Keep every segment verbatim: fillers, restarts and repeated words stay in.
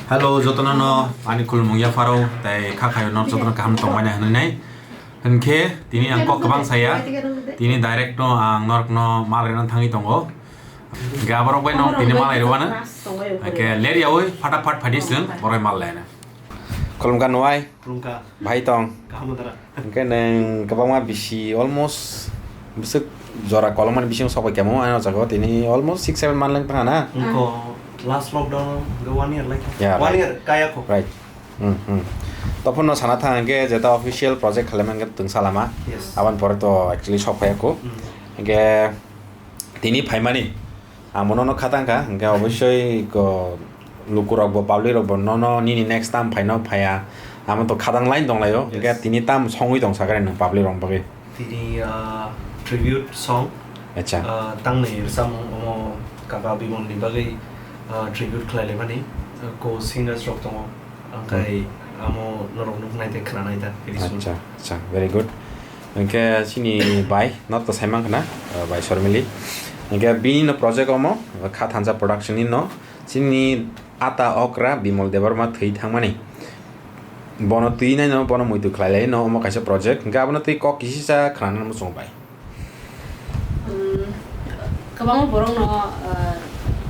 Hello, jotono no ani khulumung yapharo tei kha khayo no jotono kaham tongmani hinwi nai. Hinkhe tini ang kok kwbang saya, tini direct no ang norok no mal rina thangwi tongo. Hinkhe aborok bai no tini malai rwano. Hinkhe ler yawi phataphat phaidi chwng borok bai mal laina. Khulumkha nuwai. Khulumkha. Bahai tong. Kaham tara. Hinkhe nwng kwbangma bisi almost bwswk jora kolokmani bisingo sok bai kemo ani o jaga o tini almost six seven month lang tangha na? Wngkha last lockdown hwnkhe one year lai kha. Yeah, one right. Year kaya kho. Right. Hmm, hmm. Tophuno sana thang hinkhe jeta official project khlaimani hinkhe twngsa lama. Yes. Aboni pore to actually sok phaiya kho. Hmm. Hinkhe tini phaimani ang bono no khatang kha, hinkhe obosoi ko lukurok bo, public rok bo nono nini next time phaino phaiya, amo to khatang line tong laio, hinkhe yes. Tini tam songwi tong sakha nwng public rok bagwi. Tini, ah, tribute song, acha. Ah, tangnwi rwchapmung omo kaka Bimol ni bagwi, ah, tribute khlai laimani, ah, co singers rok tongo. Angkhai amo norok nuknai tei khwnanai da, very soon. Acha, acha, very good. Hinkhe chini bai, not to saimang khna, uh, bai Sormili. Hinkhe bini no project omo, Kha Thansa Production ni no, chini ata okra Bimol Debbarma thwi thangmani. Bono twi nai no, bono muitu khlai lai no, omo kaisa project. Hinkhe abono twi kok kisisa khwnana muchungo bai. Um, kwbangma borokno, uh,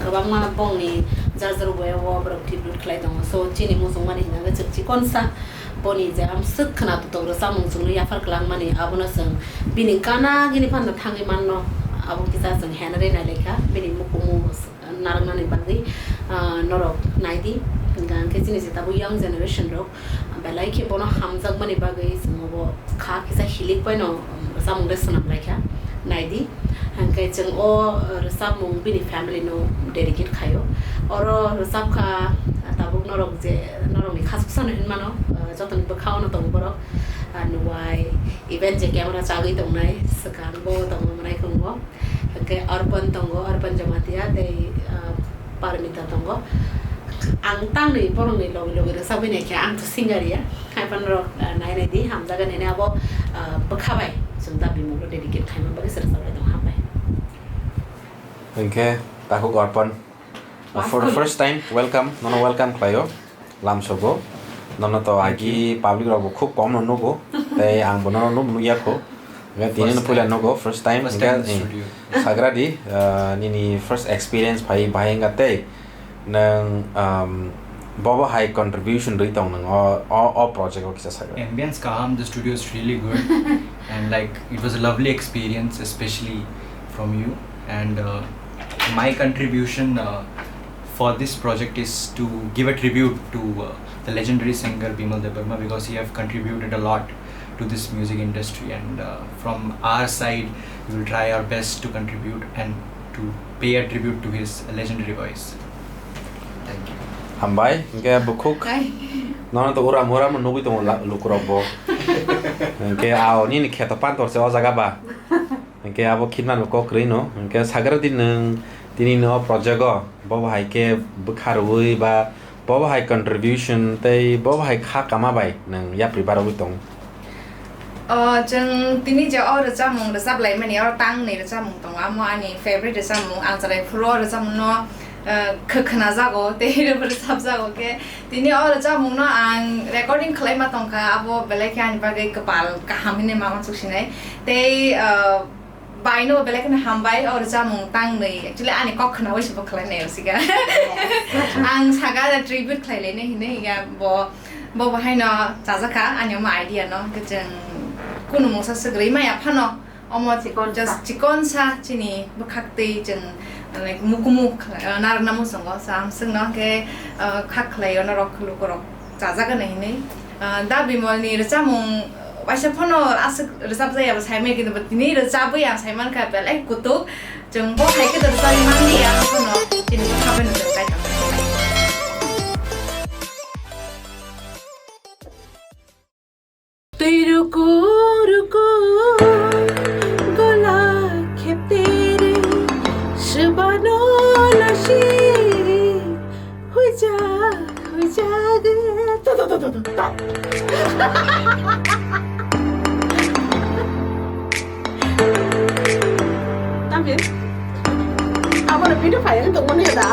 kwbangma bongni jar jar boya o borok tribute khlai tongo. So, chini muchungmani hwnba khe chwng chikonsa boni je amswk khwna totok rwchapmung chwngno yaphar kwlangmani, abono chwng bini gana gini phano thangwi manno, abo kisa chwng henari nai lai kha, bini mukumu narwknani bagwi, ah, norok nai di. Hwnkha hwnkhe chini je tabuk young generation rok belai khe bono hamjakmani bagwi chwng obo kha kisa hilik bai no rwchapmung de swnam lai kha, nai di. Hwnkhe chwng o rwchapmung bini family no dedicate khaio. Oro rwchap kha, tabuk norok je norokni khasuksa no hinmano, ah, jotoni bwkha o no tongo borok, ah, nuwai, even je camera chagwi tongnai swkang bo tongo, mwnai khungo. Hwnkhe Arpan tongo, Arpan Jamatia tei, ah, Parmita tongo. Ang tangni borokni logi logi rwchapwi naikha, ang to singer ya. Haiphano rok, ah, nai nai di, hamjakgani hwnwi abo, ah, bwkha bai chwng da Bimolno dedicate khaima bagwi se rwchapwi tong, hambai. Hwnkhe takhuk Arpan. For the first time, welcome, nono welcome khlaio, lamsogo. Nono to agi public rok bo khub kom no nugo, tei ang bo nono nuk nukya kho. Hwnkhe tini no puila nugo, first time, hwnkhe, eh, sagra di, eh, nini first experience phai bahai wngkha tei nwng, um, bobo hai contribution rwi tong nwng o, o, o project o kisa sagra. Ambience kaham, the studio is really good, and, like, it was a lovely experience, especially from you, and, uh, my contribution, uh, for this project is to give a tribute to, uh, the legendary singer Bimal Debbarma, because he have contributed a lot to this music industry, and, uh, from our side, we will try our best to contribute and to pay a tribute to his legendary voice. Thank you. Hambai, hwnkhe bukhuk. Hai. Nono to uram uram nugwi tongo la-, lukurok bo. Hwnkhe ao nini kheto pantor se o jaga ba. Hwnkhe abo khitman bo kok kwrwi no. Hwnkhe sagra di nwng tini no project o bo bahai khe bwkha rwui ba bo bahai contribution tei bo bahai kha kama bai nwng yapri barogwi tong. O, chwng tini je o rwchapmung rwchap laimani, oro tangnwi rwchapmung tongo. Amo ani favorite rwchapmung, ang chwrai phuru o rwchapmungno, eh, khwkhwnajago tei rwchapjago khe. Tini o rwchapmungno ang recording khwlaima tongkha, abo belai khe ani bagwi kwpal kaham hinwi ma uansuk sinai. Tei, eh, Bai no belai kheno hambai, o rwchapmung tangnwi. Actually, ani kok khwnaui se bo khwlai nai rwsika. Ang saka da tribute khlai lainai hinwi, ya bo, bo bo haino chajakha, ani omo idea no. Hwnkhe chwng kunu mungsa swk rwi maya phano, omo just chikonsa chini bwkhak twi chwng, like, mukumu khwlai, narwkna muchungo. So, ang swkno hwnkhe, uh, kha khlai o norok lukurok chajakgani hinwi. Ah, Da Bimolni rwchapmung waisa phano aswk rwchapjaya bo saimanya, kintu bo tini rwchabwi ang saimankha belai kutuk. Chwng bo hai khe rwchabwi manliya, phano tini bo khabai no chwng kaitor. Twi ruku ruku gola kheptere swbano lasi huijak huijak. To, to, to, to, to, to. Tamir. Abono video file to mone da.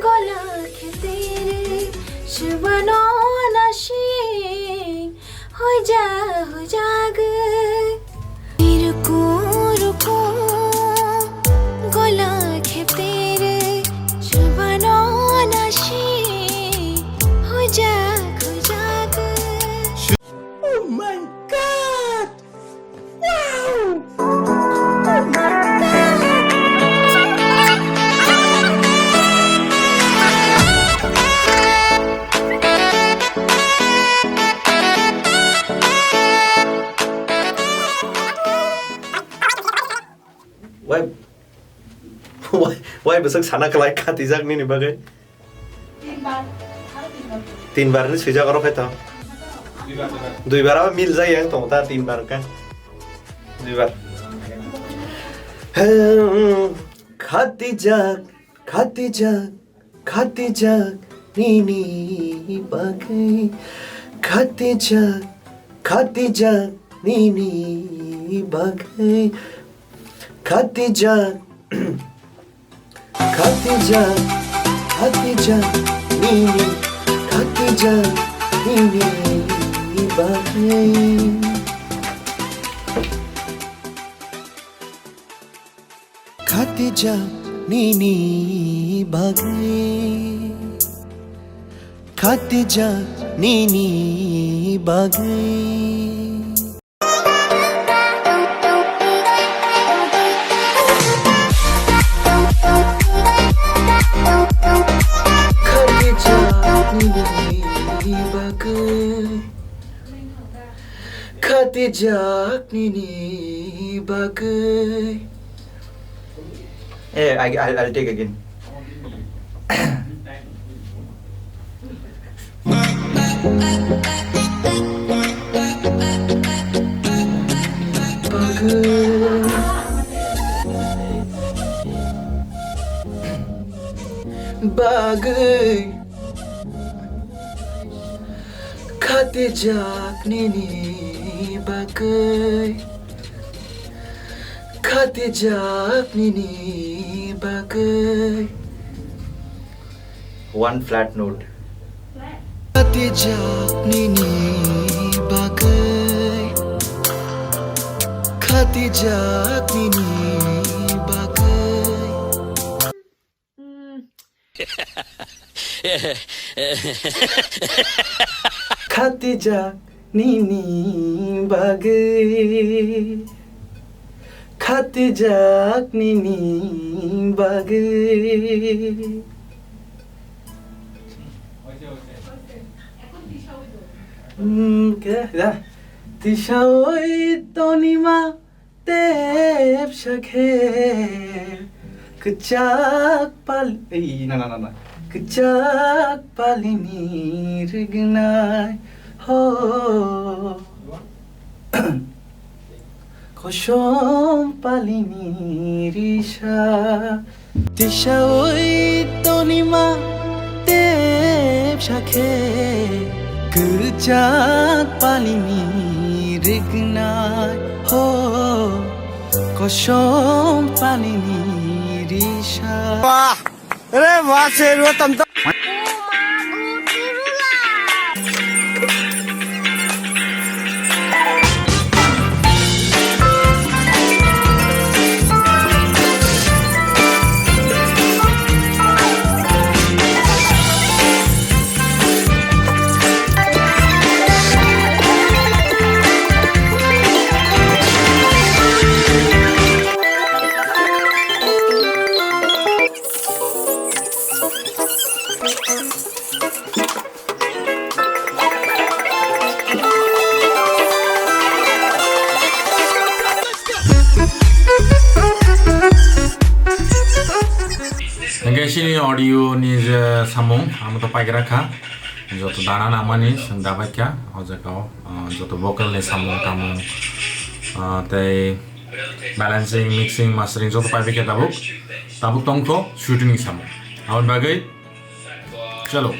Gola khe tere shibano nashi, hoja hoja ge. Ruko ruko, gola khe tere shibano nashi, hoja hoja ge. Oh my God! Wow! Oh my God! Wai, wai, wai bwswk sana kwlai khatijak nini bagwi? Tin bar ni swijak oro khaito. Dui bar abo mil jai yang tong ta tin bar ka. Dui bar. Hmm, khatijak, khatijak, khatijak nini bagwi. Khatijak, khatijak nini bagwi. Khatijak. Khatijak, khatijak nini, khatijak nini bagwi. Khatijak nini bagwi. Khatijak nini bagwi. Khatijak nini bagwi. Khatijak nini bagwi. Eh, I, I'll, I'll take again. Bagwi. Bagwi. Khatijak nini bagwi. Khatijak nini bagwi. One flat note. Khatijak nini bagwi. Khatijak nini bagwi. Khatijak nini bagwi. Khatijak nini bagwi. Hmm, khe, ya. Tisaui tonima. Tepsa khe kwchak pal-, ei, na, na, na, na. Kwchak palini rignai ho. Kosom palini risa. Tisaui tonima tepsa khe kwchak palini rignai ho. Kosom palini risa. Wah! Re wah, serua tam tam. Hingke chini audio ni je samung, amo to paigra kha. Joto dana nangmani chwng dabaikha o jaga o, ah, joto vocal ni samung tamung, ah, tei balancing, mixing, mastering joto paibaikha tabuk. Tabuk tongkho shooting ni samung. Aboni bagwi chalo.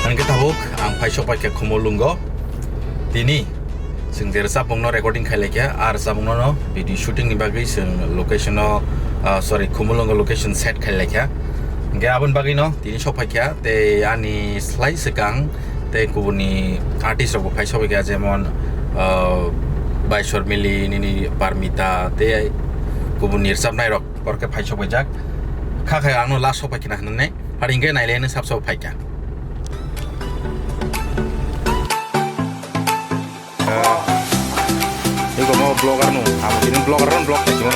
Hwnkhe tabuk ang phaisok paikha Khumulwngo. Tini chwng je rwchapmungno recording khailaikha, a rwchapmungno video shooting ni bagwi chwng location o, ah, sorry, Khumulwngo location set khailaikha. Hwnkhe aboni bagwino tini sok paikha, tei ani slai swkang tei kubuni artist rokbo phaisok paikha, jemon, ah, Baisor Mili, nini Parmita, tei kubuni rwchapnairok borok khe phaisok paijak. Kha khe ano last sok paikha na hwnwi. Hari hwnkhe nailaiano sab sabo phaikha. Ego mo vlogger no, amo tini vlogger no vlog khai chimo.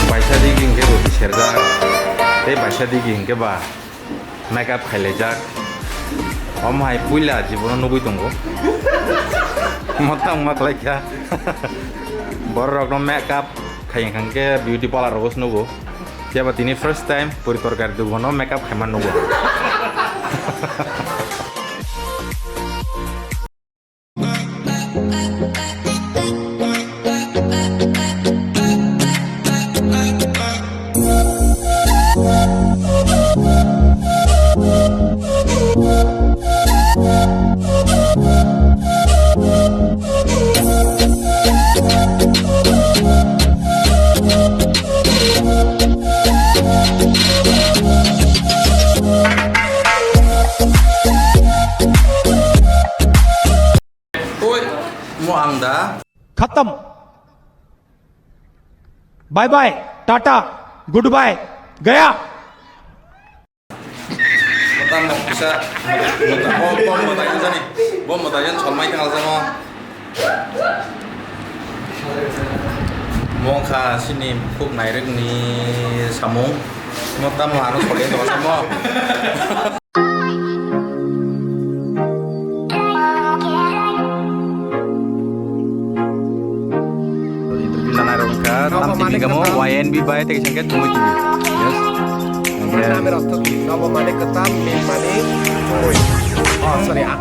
Baisa digi hwnkhe roti serjak, tei baisa digi hwnkhe ba makeup khailaijak. Omo hai puila jibono nugwi tongo. Motang ma khlaikha. Borok rokno makeup khai hwnkhe beauty parlor rogo se nugo. Phiya ba tini first time puri torkari dubono makeup khaima nugo. Oi, mo ang da. Khatam. Bye bye, tata, goodbye, gaya. Mata mo kisa, mata, mo, mo, mo, mo, jani. Bo mo tajan chol mai tang jamo. Mo kha sini khuk nairek ni samung. Mo tamo ano chol tang jamo. Interview janai rok wngkha, tam sini kamo Y N B bai tei sengke Tumi T V. Yes. Name rostro ki, nobo mane kwtam, min mane, oh, sorry, ah.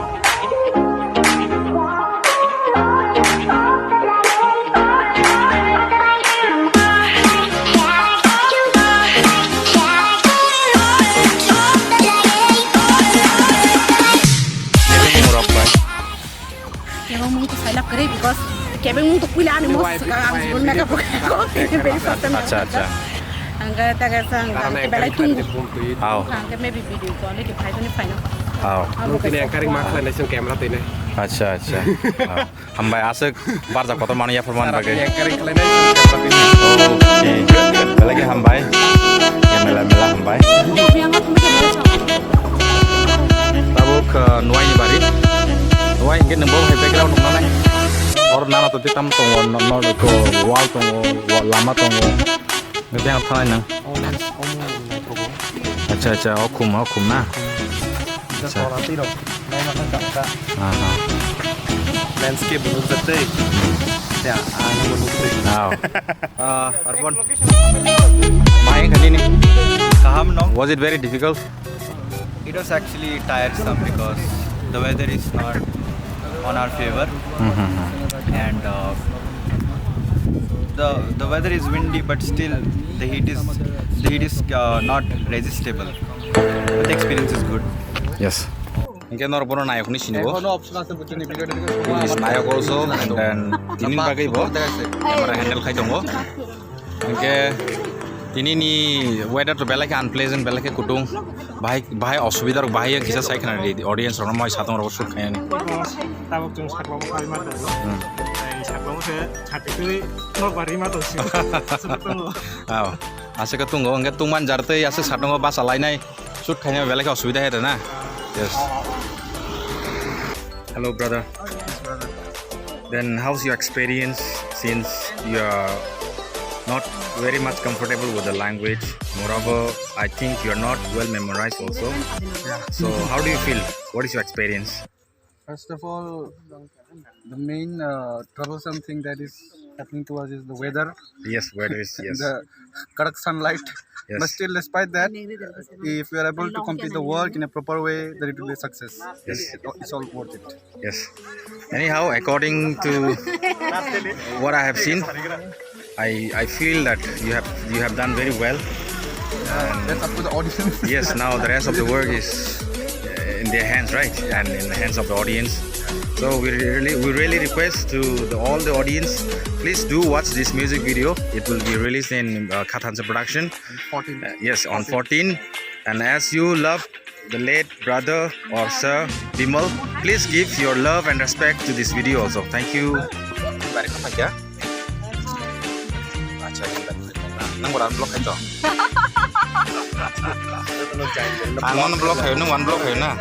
Kebengmung to sailak kwrwi because kebengmung to puila ani mos swkang ang jibon makeup rwkha ko very first time. Acha, acha. Ang ga ta ga sang ga belai tung. Aw. Ang ga maybe video ko ni phai ni phai na. Aw. Ang tini anchoring ma khlai nai song camera tini. Acha, acha. Aw. Hambai, aswk barjak kotor manwi yaphar man bagwi. Anchoring khlainai. Okay. Belai khe hambai. Mela mela hambai. Tabuk, uh, nuaini bari. Nuai hwnkhe nwng bo hai background nuknanai. Oro nana to tikam tongo, no, no, to wall tongo, wa-, lama tongo. Nukhe ang thangnai nang. Acha, acha, o khum, o khum na. Acha. Aha. Landscape bo nukjak tei. Ya, ano bo nuk tei. Wow. Ah, Arpon. Mai khani ni. Kaham no? Was it very difficult? It was actually tiresome because the weather is not on our favor. Mm-hmm. And, uh, the, the weather is windy, but still the heat is, the heat is, uh, not resistible. But the experience is good. Yes. Hingke norok bono nayok ni sini bo. Ekhon option ase buchini video. He is nayok also, and then tini bagwi bo camera handle khai tongo. Hingke tini ni weather to belai khe unpleasant, belai khe kutung. Bahai, bahai osubida rok bahai kisa sai khna di audience rok moi satong rok shoot khainani. Tabuk chwng saklamo khai ma tongo. Hmm. Ai saklamo khe chati twi nok bari ma tong si. Aswk tongo. Aw. Aswk tongo, hingke tungman jar tei aswk satongo basa lainai. Shoot khaina belai khe osubida hai rwna. Yes. Hello, brother. Yes, brother. Then, how's your experience since you are not very much comfortable with the language? Moreover, I think you are not well memorized also. Yeah. So, how do you feel? What is your experience? First of all, the main uh, troublesome thing that is happening to us is the weather. Yes, weather is, yes. The kadak sunlight. Yes. But still, despite that, if we are able to complete the work in a proper way, then it will be a success. Yes. It, it's all worth it. Yes. Anyhow, according to what I have seen, I, I feel that you have, you have done very well. That's up to the audience. Yes, now the rest of the work is uh, in their hands, right? And in the hands of the audience. So we really, we really request to the, all the audience, please do watch this music video. It will be released in uh, Khathansa production. Fourteen. Uh, yes, on fourteen. And as you love the late brother or sir Bimal, please give your love and respect to this video also. Thank you. Bari kha paikha. Acha, nang ora block khaito. Ang on block khayo, nang one block khayo na.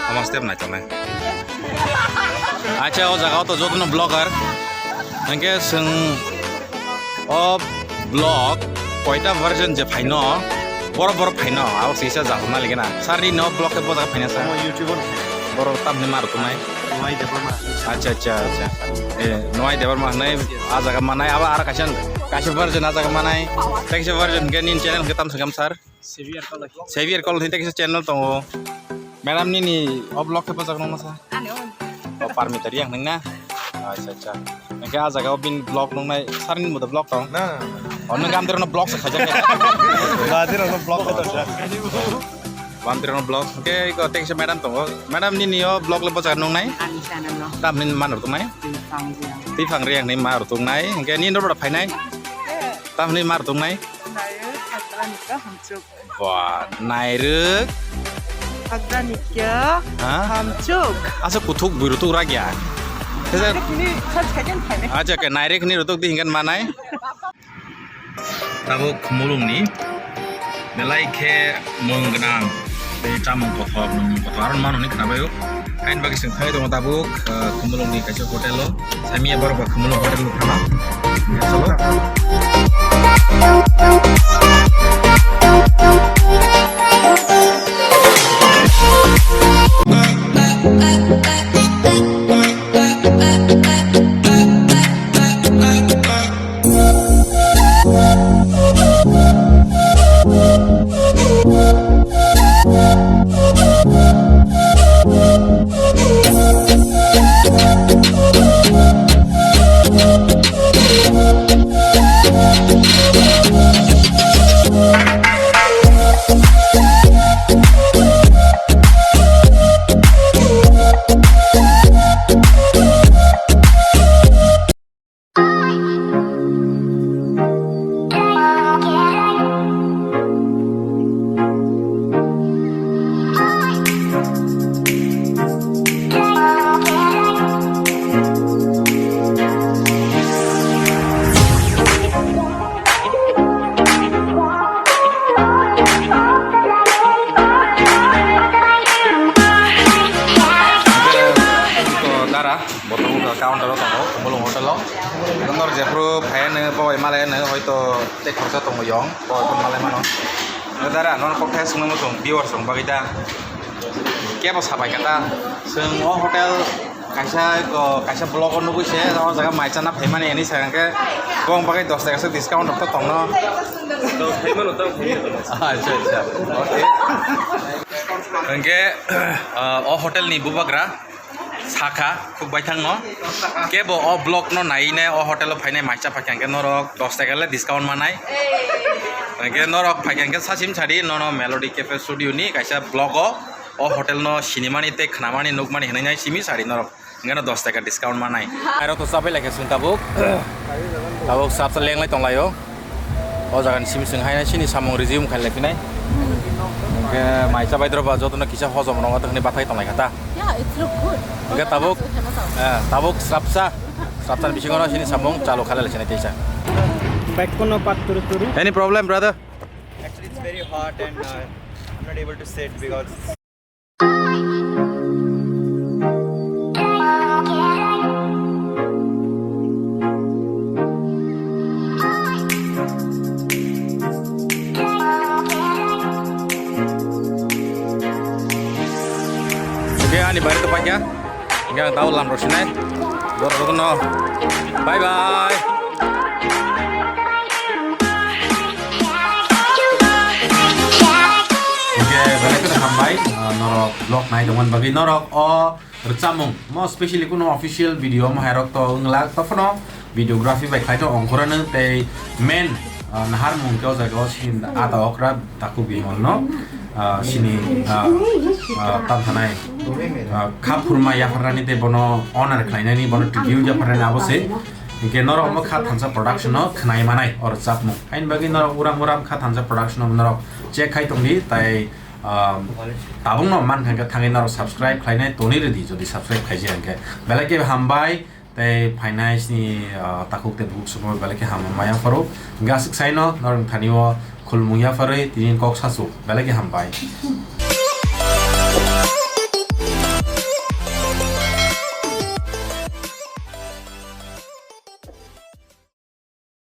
Ama step nai tongnai. Acha, o jaga o to jotono vlogger. Hingke chwng o vlog koita version je phaino, borok borok phaino, abo sisa jaga nai ligena. Sarni no vlog ke bo jaga phaina sa. Omo YouTube o no phaino. Borok tamni mar tongnai. Nwai Debbarma. Acha, acha, acha. Eh, Nwai Debbarma hwnwi a jaga manai, abo aro kaisa, kaisa version a jaga manai. Tei kaisa version hwnkhe nini channel hwnkhe tamo sakha sir? Xavier Koloi. Xavier Koloi hwnwi tei kaisa channel tongo. Madam nini o vlog khe bwsajak nang masa? Ani o. O Parmita Reang hwnwi na? Acha, acha. Hwnkhe a jaga o bini vlog nungnai, sir nini bo vlog tong? Na, na, na. O nwng amtwrwno vlog se khaijak khe. Badirokno vlog khaijak. Wamtirano vlog. Hwnkhe iko tei kaisa madam tongo. Madam, nini o vlog le bwsajak nungnai? Ani channel o. Tamni manor tongnai? Twi Phang Reang. Twi Phang Reang ni mar tongnai. Hwnkhe nini norok phainai? Tamni mar tongnai? Nairwk Hagrani khe hamchuk. Ba, Nairwk. Hagrani khe ha? Hamchuk. Asa kuthuk bui rutuk rak ya. Nairwk ni search khaikhe phainai. Acha, ke Nairwk ni rutuk di hingkan manai. Tabuk Khumulwng ni belai khe mung gwnang tei chamung kothok, nwngmung kothok aro mano hinwi khna bai o. Haini bagwi chwng thangwi tongo tabuk, ah, Khumulwng ni kaisa hotel o. Saimanya borok ba Khumulwng hotel o thangma. Chalo. Dara, botong wngkha counter o tongo, Khumulwng hotel o. Norok jephru phaiya nw, boy malaya nw, hoito tei khoroksa tongo yong, boy malai mano. Dara, nono kokthai swngwi muchung, viewers rok bagwi da. Kebo sabai kha ta. Chwng o hotel kaisa, o, kaisa vlog o nugwi se o jaga mai chana phaimani hinwi sa hwnkhe bong bagwi dos taka swk discount rok to tongno. Acha, acha. Okay. Hwnkhe, ah, o hotel ni bubagra sakha khuk baithang no. Kebo o vlog no nai ne o hotel o phainai maisa phaikha hwnkhe norok dos taka le discount manai. Hwnkhe norok phaikha hwnkhe sasim sadi nono Melody Cafe Studio ni kaisa vlog o, o hotel no sinimani tei khnamani nukmani hinwi nai simi sadi norok. Hwnkhe no dos taka discount manai. Airo to chapai laikha chwng tabuk. Tabuk srapsa lenglai tonglaio. O jaga ni simi chwng haino chini samung resume khailai phinai. Hwnkhe mai chabai droba jotono kisa hojom rwngo tongni bathai tonglai kha ta. Yeah, it look good. Hwnkhe tabuk, eh, tabuk srapsa, srapsa ni bisingo no chini samung chalu khailai sinai teisa. Back kono pat turu turu. Any problem, brother? Actually, it's very hot and, uh, I'm not able to sit because Oke, ani bari to paikha. Hingke ang tau lam rok sinai. Borok rok no. Bye bye. Hingke belai kheno hambai, ah, norok vlog nai tongmani bagwi norok o rwchapmung mo specially kuno official video mo hai rok to wngla to phano videography bai khlai to ongkhorano tei main, ah, naharmung khe o jaga o sini ata okra takhuk bimal no, ah, sini, ah, ah, tanthanai, ah, kha phurma yapharnani tei bono honor khlainani, bono tribute yapharnani abo se. Hingke norok omo kha thansa production no khnai manai o rwchapmung. Haini bagwi norok uram uram kha thansa production no norok check khai tongdi, tai, ah, tabuk no man kha hingke thangwi norok subscribe khlainai toni rwdi, jodi subscribe khaijak hingke belai khe hambai. Tei phainai sini, ah, takhuk tei bukhuk songwi belai khe hambai maya pharo. Hingke aswk saino norok thani o khulumung yapharwi tini kok sasu belai khe hambai.